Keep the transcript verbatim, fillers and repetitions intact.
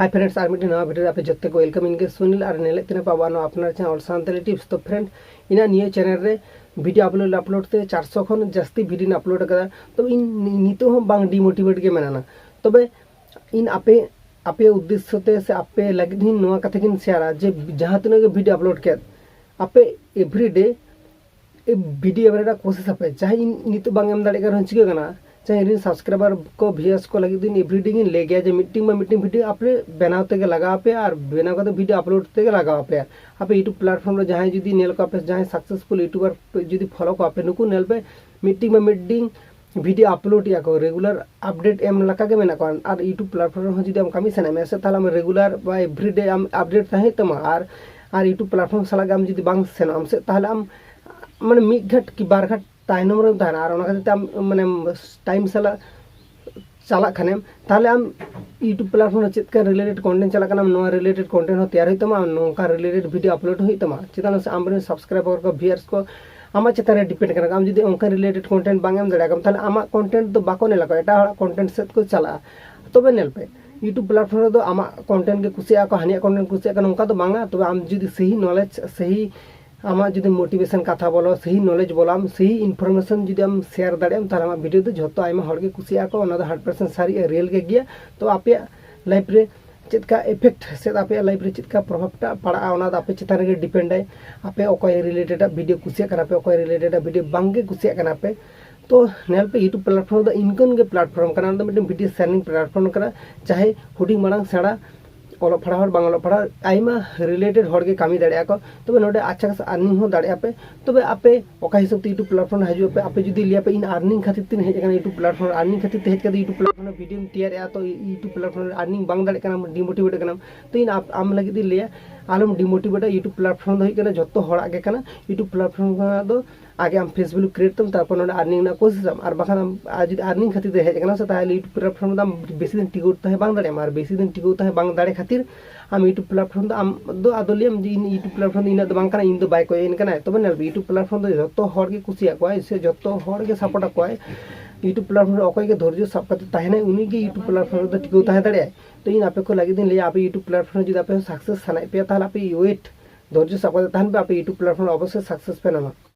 Hi friends, ᱟᱨ ᱢᱤᱫᱴᱮᱱ ᱱᱟᱣᱟ video ᱨᱮ ᱟᱯᱮ ᱡᱚᱛᱚ ᱠᱚ welcome ᱤᱧ ᱜᱮ ᱥᱩᱱᱤᱞ, ᱟᱨ ᱧᱮᱞᱮᱫ ᱛᱟᱦᱮᱱᱟ ᱯᱮ ᱟᱵᱚᱣᱟᱜ ᱱᱚᱣᱟ ᱟᱯᱱᱟᱨ channel All Santali Tips᱾ ᱛᱚ friend, ᱤᱧᱟᱹᱜ ᱱᱤᱭᱟᱹ channel ᱨᱮ video upload upload ᱛᱮ ᱪᱟᱨᱥᱚ ᱠᱷᱚᱱ ᱡᱟᱹᱥᱛᱤ video ᱤᱧ upload ᱟᱠᱟᱫᱟ᱾ ᱛᱚ ᱤᱧ ᱱᱤ- ᱱᱤᱛᱚᱜ ᱦᱚᱸ ᱵᱟᱝ demotivate ᱜᱮ ᱢᱮᱱᱟᱜᱼᱟ᱾ ᱛᱚᱵᱮ ᱤᱧ ᱟᱯᱮ ᱟᱯᱮᱭᱟᱜ ᱩᱫᱽᱫᱮᱥᱥᱚ ᱛᱮ ᱥᱮ ᱟᱯᱮ ᱞᱟᱹᱜᱤᱫ ᱤᱧ ᱱᱚᱣᱟ ᱠᱟᱛᱷᱟ ᱜᱤᱧ ᱥᱮᱭᱟᱨᱟ ᱡᱮ ᱡᱟᱦᱟᱸ ᱛᱤᱱᱟᱹᱜ ᱜᱮ video upload ᱠᱮᱫ, ᱟᱯᱮ everyday video ᱮᱢ ᱨᱮᱱᱟᱜ ᱠᱳᱥᱤᱥ ᱟᱯᱮ᱾ ᱪᱟᱦᱮ ᱤᱧ ᱱᱤᱛᱚᱜ ᱵᱟᱝ ᱮᱢ ᱫᱟᱲᱮᱭᱟᱜ ᱠᱟᱱ ᱨᱮᱦᱚᱸ ᱪᱤᱠᱟᱹᱜ ᱠᱟᱱᱟ, ᱪᱟᱦᱮ ᱤᱧ ᱨᱮᱱ subscriber ᱠᱚ viewers ᱠᱚ ᱞᱟᱹᱜᱤᱫ ᱫᱚ ᱤᱧ everyday ᱜᱤᱧ ᱞᱟᱹᱭ ᱜᱮᱭᱟ ᱡᱮ ᱢᱤᱫᱴᱤᱝ ᱵᱟ ᱢᱤᱫᱴᱤᱝ video ᱟᱯᱮ ᱵᱮᱱᱟᱣ ᱛᱮᱜᱮ ᱞᱟᱜᱟᱣ ᱟᱯᱮᱭᱟ ᱟᱨ ᱵᱮᱱᱟᱣ ᱠᱟᱛᱮ video upload ᱛᱮᱜᱮ ᱞᱟᱜᱟᱣ ᱟᱯᱮᱭᱟ᱾ ᱟᱯᱮ YouTube platform ᱨᱮ ᱡᱟᱦᱟᱸᱭ ᱡᱩᱫᱤ ᱧᱮᱞ ᱠᱚᱣᱟ ᱯᱮ, ᱡᱟᱦᱟᱸᱭ successful YouTuber ᱯᱮ ᱡᱩᱫᱤ follow ᱠᱚᱣᱟ ᱯᱮ, ᱱᱩᱠᱩ ᱧᱮᱞ ᱯᱮ ᱢᱤᱫᱴᱤᱝ ᱵᱟ ᱢᱤᱫᱴᱤᱝ video upload ᱮᱫᱟ ᱠᱚ, regular update ᱮᱢ ᱞᱮᱠᱟ ᱜᱮ ᱢᱮᱱᱟᱜ ᱠᱚᱣᱟ᱾ ᱟᱨ YouTube platform ᱨᱮᱦᱚᱸ ᱡᱩᱫᱤ ᱟᱢ ᱠᱟᱹᱢᱤ ᱥᱟᱱᱟᱭᱮᱫ ᱢᱮᱭᱟ ᱥᱮ, ᱛᱟᱦᱚᱞᱮ ᱟᱢ regular ᱵᱟ everyday ᱟᱢ update ᱛᱟᱦᱮᱸ ᱦᱩᱭᱩᱜ ᱛᱟᱢᱟ᱾ ᱟᱨ ᱟᱨ YouTube platform ᱥᱟᱞᱟᱜ ᱜᱮ ᱟᱢ ᱡᱩᱫᱤ ᱵᱟᱝ ᱥᱮᱱᱚᱜ ᱟᱢ ᱥᱮ, ᱛᱟᱦᱚᱞᱮ ᱟᱢ ᱢᱟᱱᱮ ᱢᱤᱫ ᱜᱷᱟᱴ ᱠᱤ ᱵᱟᱨ ᱜᱷᱟᱴ ᱛᱟᱭᱱᱚᱢ ᱨᱮᱢ ᱛᱟᱦᱮᱱᱟ᱾ ᱟᱨ ᱚᱱᱟ ᱠᱷᱟᱹᱛᱤᱨ ᱛᱮ ᱟᱢ ᱢᱟᱱᱮ time ᱥᱟᱞᱟᱜ ᱪᱟᱞᱟᱜ ᱠᱷᱟᱱᱮᱢ, ᱛᱟᱦᱚᱞᱮ ᱟᱢ YouTube platform ᱨᱮ ᱪᱮᱫ ᱞᱮᱠᱟ related content ᱪᱟᱞᱟᱜ ᱠᱟᱱᱟ, ᱱᱚᱣᱟ related content ᱦᱚᱸ ᱛᱮᱭᱟᱨ ᱦᱩᱭᱩᱜ ᱛᱟᱢᱟ, ᱱᱚᱝᱠᱟ related video upload ᱦᱩᱭᱩᱜ ᱛᱟᱢᱟ᱾ ᱪᱮᱫᱟᱜ ᱥᱮ ᱟᱢ ᱨᱮᱱ subscriber ᱠᱚ, viewers ᱠᱚ ᱟᱢᱟᱜ ᱪᱮᱛᱟᱱ ᱨᱮ depend ᱠᱟᱱᱟ᱾ ᱟᱢ ᱡᱩᱫᱤ ᱚᱱᱠᱟ related content ᱵᱟᱝ ᱮᱢ ᱫᱟᱲᱮᱭᱟᱜ ᱠᱟᱱᱟ, ᱛᱟᱦᱚᱞᱮ ᱟᱢᱟᱜ content ᱫᱚ ᱵᱟᱠᱚ ᱧᱮᱞ ᱟᱠᱚ, ᱮᱴᱟᱜ ᱦᱚᱲᱟᱜ content ᱥᱮᱫ ᱠᱚ ᱪᱟᱞᱟᱜᱼᱟ᱾ ᱛᱚᱵᱮ ᱧᱮᱞ ᱯᱮ, YouTube platform ᱨᱮᱫᱚ ᱟᱢᱟᱜ content ᱜᱮ ᱠᱩᱥᱤᱭᱟᱜᱼᱟ ᱠᱚ, ᱦᱟᱹᱱᱤᱭᱟᱜ content ᱠᱩᱥᱤᱭᱟᱜ ᱠᱟᱱᱟ, ᱱᱚᱝᱠᱟ ᱫᱚ ᱵᱟᱝᱟ᱾ ᱛᱚᱵᱮ ᱟᱢ ᱡᱩᱫᱤ ᱥᱟᱹᱦᱤ knowledge, ᱥᱟᱹᱦᱤ ᱟᱢᱟᱜ ᱡᱩᱫᱤ motivation ᱠᱟᱛᱷᱟ ᱵᱚᱞᱚ, ᱥᱟᱹᱦᱤ knowledge ᱵᱚᱞᱚ, ᱟᱢ ᱥᱟᱹᱦᱤ information ᱡᱩᱫᱤ ᱟᱢ share ᱫᱟᱲᱮᱭᱟᱜ ᱟᱢ, ᱛᱟᱦᱚᱞᱮ ᱟᱢᱟᱜ video ᱫᱚ ᱡᱷᱚᱛᱚ ᱟᱭᱢᱟ ᱦᱚᱲ ᱜᱮ ᱠᱩᱥᱤᱭᱟᱜᱼᱟ ᱠᱚ᱾ ᱚᱱᱟ ᱫᱚ hundred percent ᱥᱟᱹᱨᱤ ᱟᱨ real ᱜᱮ ᱜᱮᱭᱟ᱾ ᱛᱚ ᱟᱯᱮᱭᱟᱜ life ᱨᱮ ᱪᱮᱫ ᱞᱮᱠᱟ effect ᱥᱮ ᱟᱯᱮᱭᱟᱜ life ᱨᱮ ᱪᱮᱫ ᱞᱮᱠᱟ ᱯᱨᱚᱵᱷᱟᱵᱽ ᱴᱟᱜ ᱯᱟᱲᱟᱜᱼᱟ, ᱚᱱᱟ ᱫᱚ ᱟᱯᱮ ᱪᱮᱛᱟᱱ ᱨᱮᱜᱮ depend ᱟᱭ᱾ ᱟᱯᱮ ᱚᱠᱚᱭ related ᱟᱜ video ᱠᱩᱥᱤᱭᱟᱜ ᱠᱟᱱᱟ ᱯᱮ, ᱚᱠᱚᱭ related ᱟᱜ video ᱵᱟᱝ ᱜᱮ ᱠᱩᱥᱤᱭᱟᱜ ᱠᱟᱱᱟ ᱯᱮ᱾ ᱛᱚ ᱧᱮᱞ ᱯᱮ, YouTube platform ᱫᱚ ᱤᱱᱠᱟᱹᱱ ᱜᱮ platform ᱠᱟᱱᱟ, ᱚᱱᱟ ᱫᱚ ᱢᱤᱫᱴᱮᱱ video sharing platform ᱠᱟᱱᱟ᱾ ᱪᱟᱦᱮ ᱦᱩᱰᱤᱧ ᱢᱟᱲᱟᱝ ᱥᱮᱬᱟ, ᱚᱞᱚᱜ ᱯᱟᱲᱦᱟᱣ ᱦᱚᱲ ᱵᱟᱝ ᱚᱞᱚᱜ ᱯᱟᱲᱦᱟᱣ, ᱟᱭᱢᱟ related ᱦᱚᱲ ᱜᱮ ᱠᱟᱹᱢᱤ ᱫᱟᱲᱮᱭᱟᱜᱼᱟ ᱠᱚ᱾ ᱛᱚᱵᱮ ᱱᱚᱰᱮ ᱟᱪᱪᱷᱟ ᱠᱷᱟᱥᱟ earning ᱦᱚᱸ ᱫᱟᱲᱮᱭᱟᱜᱼᱟ ᱯᱮ᱾ ᱛᱚᱵᱮ ᱟᱯᱮ ᱚᱠᱟ ᱦᱤᱥᱟᱹᱵ ᱛᱮ YouTube platform ᱨᱮ ᱦᱤᱡᱩᱜ ᱟᱯᱮ, ᱟᱯᱮ ᱡᱩᱫᱤ ᱞᱟᱹᱭᱟ ᱯᱮ ᱤᱧ earning ᱠᱷᱟᱹᱛᱤᱨ ᱛᱤᱧ ᱦᱮᱡ ᱟᱠᱟᱱᱟ YouTube platform ᱨᱮ, earning ᱠᱷᱟᱹᱛᱤᱨ ᱛᱮ ᱦᱮᱡ ᱠᱟᱛᱮ YouTube platform ᱨᱮ videoᱧ ᱛᱮᱭᱟᱨᱮᱜᱼᱟ, ᱛᱚ YouTube platform ᱨᱮ earning ᱵᱟᱝ ᱫᱟᱲᱮᱭᱟᱜ ᱠᱟᱱᱟ, demotivate ᱠᱟᱱᱟᱢ, ᱛᱚ ᱤᱧ ᱟᱯ- ᱟᱢ ᱞᱟᱹᱜᱤᱫ ᱤᱧ ᱞᱟᱹᱭᱟ ᱟᱞᱚᱢ demotivate᱾ YouTube platform ᱫᱚ ᱦᱩᱭᱩᱜ ᱠᱟᱱᱟ ᱡᱷᱚᱛᱚ ᱦᱚᱲᱟᱜ ᱜᱮ ᱠᱟᱱᱟ᱾ YouTube platform ᱠᱷᱚᱱᱟᱜ ᱫᱚ ᱟᱜᱮ ᱟᱢ page value create ᱛᱟᱢ, ᱛᱟᱨᱯᱚᱨ ᱱᱚᱰᱮ earning ᱨᱮᱱᱟᱜ ᱠᱳᱥᱤᱥ ᱟᱢ᱾ ᱟᱨ ᱵᱟᱠᱷᱟᱱ ᱟᱢ ᱟᱨ ᱡᱩᱫᱤ earning ᱠᱷᱟᱹᱛᱤᱨ ᱛᱮ ᱦᱮᱡ ᱟᱠᱟᱱᱟ ᱥᱮ, ᱛᱟᱦᱚᱞᱮ YouTube platform ᱫᱚ ᱟᱢ ᱵᱮᱥᱤ ᱫᱤᱱ ᱴᱤᱠᱟᱹᱣ ᱛᱟᱦᱮᱸ ᱵᱟᱝ ᱫᱟᱲᱮᱭᱟᱜᱼᱟ᱾ ᱟᱨ ᱵᱮᱥᱤ ᱫᱤᱱ ᱴᱤᱠᱟᱹᱣ ᱛᱟᱦᱮᱸ ᱵᱟᱝ ᱫᱟᱲᱮ ᱠᱷᱟᱹᱛᱤᱨ ᱟᱢ YouTube platform ᱫᱚ, ᱟᱢ ᱫᱚ ᱟᱫᱚ ᱞᱟᱹᱭᱟᱢ ᱡᱮ ᱤᱧ YouTube platform ᱫᱚ ᱤᱧᱟᱹᱜ ᱫᱚ ᱵᱟᱝ ᱠᱟᱱᱟ, ᱤᱧ ᱫᱚ ᱵᱟᱭ ᱠᱚᱭᱮᱧ ᱠᱟᱱᱟᱭ᱾ ᱛᱚᱵᱮ ᱧᱮᱞ ᱯᱮ, YouTube platform ᱫᱚ ᱡᱷᱚᱛᱚ ᱦᱚᱲ ᱜᱮ ᱠᱩᱥᱤᱭᱟᱜ ᱠᱚᱣᱟᱭ ᱥᱮ ᱡᱷᱚᱛᱚ ᱦᱚᱲ ᱜᱮ support ᱟᱠᱚᱣᱟᱭ᱾ YouTube platform ᱨᱮ ᱚᱠᱚᱭ ᱜᱮ ᱫᱷᱳᱨᱡᱚ ᱥᱟᱵ ᱠᱟᱛᱮ ᱛᱟᱦᱮᱱᱟᱭ, ᱩᱱᱤ ᱜᱮ YouTube platform ᱨᱮᱫᱚ ᱴᱤᱠᱟᱹᱣ ᱛᱟᱦᱮᱸ ᱫᱟᱲᱮᱭᱟᱜᱼᱟᱭ᱾ ᱛᱚ ᱤᱧ ᱟᱯᱮ ᱠᱚ ᱞᱟᱹᱜᱤᱫ ᱤᱧ ᱞᱟᱹᱭᱟ, ᱟᱯᱮ YouTube platform ᱨᱮ ᱡᱩᱫᱤ ᱟᱯᱮ ᱦᱚᱸ success ᱥᱟᱱᱟᱭᱮᱫ ᱯᱮᱭᱟ, ᱛᱟᱦᱚᱞᱮ ᱟᱯᱮ wait, ᱫᱷᱳᱨᱡᱚ ᱥᱟᱵ ᱠᱟᱛᱮ ᱛᱟᱦᱮᱱ ᱯᱮ, ᱟᱯᱮ YouTube platform ᱨᱮ ᱚᱵᱚᱥᱥᱳᱭ success ᱯᱮ ᱧᱟᱢᱟ᱾